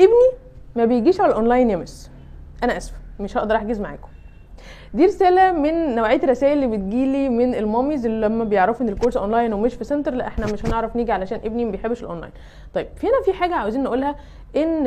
ابني ما بيجيش على الاونلاين يا miss، انا اسفه مش هقدر احجز معاكم. دي رسالة من نوعية الرسائل اللي بتجيلي من ال mommies اللي لما بيعرفوا ان ال course online ومش في center، لا احنا مش هنعرف نيجي علشان ابني ما بيحبش الاونلاين. طيب في هنا في حاجة عاوزين نقولها، ان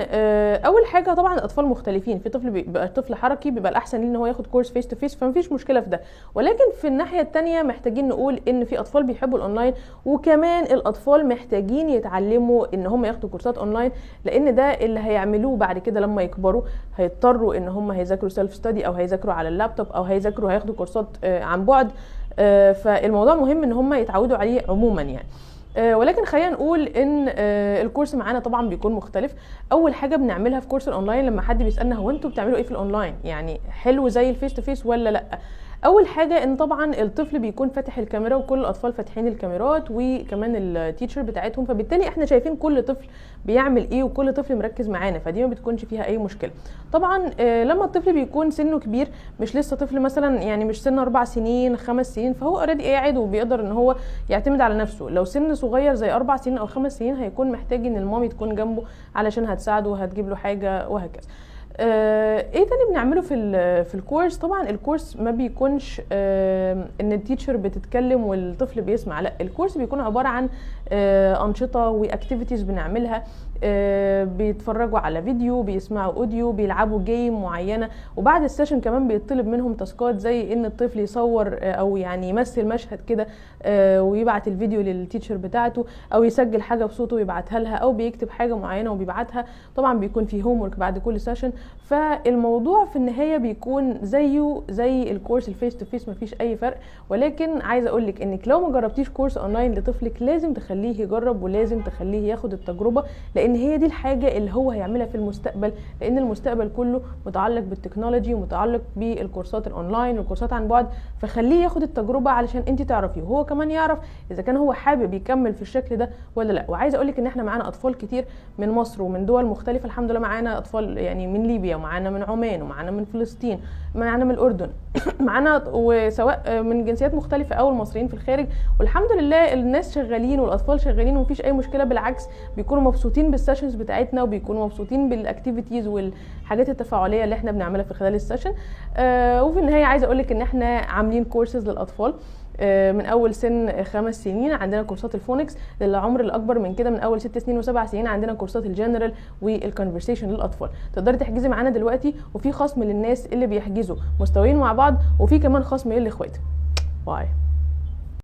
اول حاجة طبعا الاطفال مختلفين، في طفل بيبقى طفل حركي بيبقى الاحسن ليه ان هو ياخد course face to face، فمفيش مشكلة في ده. ولكن في الناحية الثانية محتاجين نقول ان في اطفال بيحبوا الاونلاين، وكمان الاطفال محتاجين يتعلموا ان هم ياخدوا كورسات اونلاين، لان ده اللي هيعملوه بعد كده لما يكبروا. هيضطروا ان هم هيذاكروا self study او هيذاكروا على اللابتوب او هيذاكروا هياخدوا كورسات عن بعد، فالموضوع مهم ان هم يتعودوا عليه عموما يعني. ولكن خلينا نقول ان ال course معانا طبعا بيكون مختلف. اول حاجة بنعملها في course ال online لما حد بيسالنا هو انتوا بتعملوا ايه في الاونلاين، يعني حلو زي ال face to face ولا لا؟ اول حاجة ان طبعا الطفل بيكون فاتح الكاميرا، وكل الاطفال فاتحين الكاميرات وكمان ال teacher بتاعتهم، فبالتالي احنا شايفين كل طفل بيعمل ايه وكل طفل مركز معانا، فدي ما بتكونش فيها اي مشكلة. طبعا لما الطفل بيكون سنة كبير، مش لسه طفل مثلا، يعني مش سن 4 سنين 5 سنين، فهو already قاعد وبيقدر ان هو يعتمد على نفسه. لو سن صغير زي 4 سنين او 5 سنين هيكون محتاج ان ال mommy تكون جنبه علشان هتساعده وهتجيب له حاجة وهكذا. ايه تاني بنعمله في ال course؟ طبعا ال course ما بيكونش ان ال teacher بتتكلم والطفل بيسمع، لا، ال course بيكون عبارة عن انشطة و activities بنعملها، بيتفرجوا على فيديو، بيسمعوا audio، بيلعبوا game معينه. وبعد ال session كمان بيطلب منهم task ات، زي ان الطفل يصور او يعني يمثل مشهد كده ويبعت الفيديو لل teacher بتاعته، او يسجل حاجة بصوته ويبعتها لها، او بيكتب حاجة معينة وبيبعتها. طبعا بيكون في homework بعد كل session. فالموضوع في النهاية بيكون زيه زي ال course ال face to face، مفيش اي فرق. ولكن عايزه اقول لك انك لو ما جربتيش course online لطفلك لازم تخليه يجرب ولازم تخليه ياخد التجربه، لان هي دي الحاجة اللي هو هيعملها في المستقبل، لان المستقبل كله متعلق بال technology ومتعلق بالكورسات الاونلاين والكورسات عن بعد. فخليه ياخد التجربة علشان انت تعرفي وهو كمان يعرف اذا كان هو حابب يكمل في الشكل ده ولا لا. وعايزه اقول لك ان احنا معانا اطفال كتير من مصر ومن دول مختلفه، الحمد لله معانا اطفال يعني من ليبيا ومعانا من عمان ومعانا من فلسطين، معانا من الاردن، معانا وسواء من جنسيات مختلفة او المصريين في الخارج، والحمد لله الناس شغالين والاطفال شغالين ومفيش اي مشكله، بالعكس بيكونوا مبسوطين بال sessions بتاعتنا وبيكونوا مبسوطين بال activities والحاجات التفاعليه اللي احنا بنعملها في خلال ال session. وفي النهاية عايزه اقول لك ان احنا عاملين كورسز للاطفال من اول سن 5 سنين عندنا كورسات ال phonics، للعمر الاكبر من كده من اول 6 سنين و7 سنين عندنا كورسات ال general وال conversation للاطفال. تقدري تحجزي معانا دلوقتي، وفي خصم للناس اللي بيحجزوا مستويين مع بعض، وفي كمان خصم للاخوات. bye.